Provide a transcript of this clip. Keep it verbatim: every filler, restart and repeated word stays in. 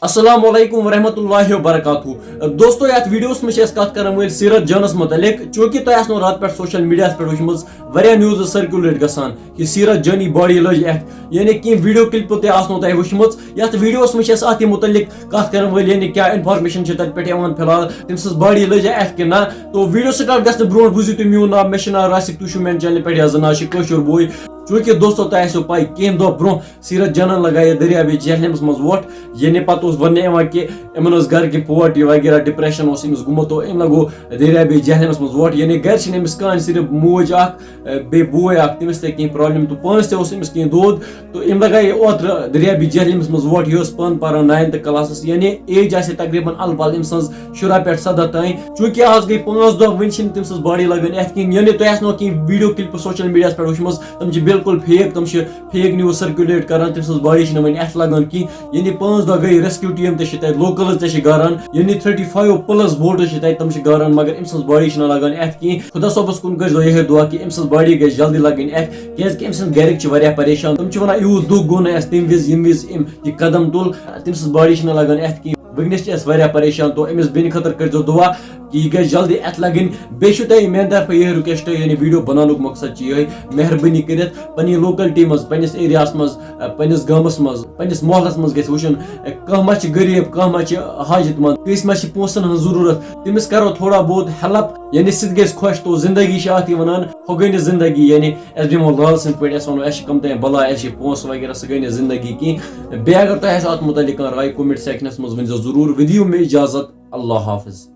السلام علیکم ورحمۃ اللہ وبرکاتہ۔ دوستو، یتھ ویڈیوس منٛز چھِ أسۍ کتھ کران وٲلۍ سیرت جانس متعلق۔ چونکہ تۄہہِ آسنو راتہٕ پٮ۪ٹھ سوشل میڈیاہس پٮ۪ٹھ وٕچھمٕژ واریاہ نیوزٕ سرکولیٹ گژھان کہِ سیرت جانی باڈی لٔج اتھِ، یعنی کینٛہہ ویڈیو کلپہٕ تہِ آسنو تۄہہِ وٕچھمٕژ۔ یتھ ویڈیوس منٛز چھِ أسۍ اتھ متعلق کتھ کران وٲلۍ، یعنی کیٛاہ انفارمیشن چھِ تتہِ پٮ۪ٹھ یِوان فی الحال، تٔمۍ سٕنٛز باڈی لٔج اتھِ کِنہٕ نہ۔ تو ویڈیو سٹارٹ گژھنہٕ برونٛٹھ بوٗزِو تُہۍ میون ناو، مےٚ چھُ ناو راسک، تُہۍ چھِو میانہِ چینلہِ پٮ۪ٹھ یا زٕ ناو چھِ کٲشُر بوے۔ چونکہ دوستو، تۄہہِ آسیو پاے، کینٛہہ دۄہ برونٛہہ سیرت جانن لگایہِ دٔریابے جہلمس منٛز وۄٹھ، یعنی پتہٕ اوس وننہٕ یِوان کہِ یِمن اوس گرٕ کہِ پوٹ یہِ وغیرہ، ڈپریشن اوس أمِس گوٚمُت، تو أمۍ لگو دٔریابے جہلمس منٛز وۄٹھ، یعنی گرِ چھِنہٕ أمِس کٕہٕنۍ، صرف موج اکھ، اے، بیٚیہِ بوے اکھ، تٔمِس تہِ کینٛہہ پرابلم، تو پانس تہِ اوس أمِس کینٛہہ دود، تو أمۍ لگایہِ اوترٕ دٔریابے جہلمس منٛز وۄٹھ، یہِ اوس پانہٕ پران ناینتھ کلاسس، یعنی ایج آسہِ تقریباً الہٕ پلہٕ أمۍ سٕنٛز شُراہ پٮ۪ٹھ سداہ تام۔ چونکہ آز گٔے پانٛژھ دۄہ، وٕنہِ چھِنہٕ تٔمۍ سٕنٛز باڈی لگان اتھِ کِہیٖنۍ، یعنی تۄہہِ آسنو کینٛہہ ویڈیو کلپہٕ سوشل میڈیاہس پٮ۪ٹھ وٕچھمٕژ، تِم چھِ بالکل فیک، تِم چھِ فیک نیوز سرکولیٹ کران، تٔمۍ سٕنٛز باڈی چھِنہٕ وۄنۍ اتھِ لگان کینٛہہ۔ یعنی پانٛژھ دۄہ گٔے، ریسکیو ٹیٖم تہِ چھِ تَتہِ، لوکلز تہِ چھِ گاران، یعنی تھٔٹی فایو پلس بوٹس چھِ تَتہِ، تِم چھِ گاران، مگر أمۍ سٕنٛز باڈی چھِنہٕ لگان اتھِ کینٛہہ۔ خدا صٲبس کُن کٔرۍزیو یِہوٚے دُعا کہِ أمۍ سٕنٛز باڈی گژھِ جلدی لگٕنۍ اتھِ، کیٛازِ کہِ أمۍ سٕنٛدۍ گرِکۍ چھِ واریاہ پریشان، تِم چھِ ونان، یوٗت دُکھ گوٚو نہٕ اَسہِ تَمہِ وِزِ، ییٚمہِ وِزِ أمۍ یہِ قدم تُل، تٔمۍ سٕنٛز باڈی چھِنہٕ لگان اتھِ کینٛہہ۔ وٕنکیٚنس چھِ أسۍ واریاہ پریشان، تو أمِس بیٚنہِ خٲطرٕ کٔرۍزیو دُعا کہِ یہِ گژھِ جلدی اتھِ لگٕنۍ۔ بیٚیہِ چھُ تۄہہِ میانہِ طرفہٕ یِہوٚے رِکویسٹ، یعنی ویڈیو بناونُک مقصد چھُ یِہوٚے، مہربٲنی کٔرِتھ پننہِ لوکلٹی منٛز، پننِس ایریاہس منٛز، پننِس گامس منٛز، پننِس محلس منٛز گژھِ وٕچھُن، کانٛہہ ما چھِ غریٖب، کانٛہہ ما چھِ حاجت مند، کٲنٛسہِ ما چھِ پونٛسن ہٕنٛز ضروٗرت، تٔمِس کرو تھوڑا بہت ہیلپ، یعنی سُہ تہِ گژھِ خۄش۔ تو زندگی چھِ اتھ یہِ ونان، ہۄ گٔے نہٕ زندگی، یعنی اَسہِ بیٚہمو لال سٕنٛدۍ پٲٹھۍ، اَسہِ وَنو، اَسہِ چھِ کَم تام بَلاے، اَسہِ چھِ پونٛسہٕ وغیرہ، سُہ گٔے نہٕ زِندگی کینٛہہ۔ بیٚیہِ اگر تۄہہِ آسہِ اَتھ مُتعلِق کانٛہہ راے، comment sectionس منٛز ؤنۍزیو ضروٗر۔ وۄنۍ دِیِو مےٚ اِجازت، اللہ حافظ۔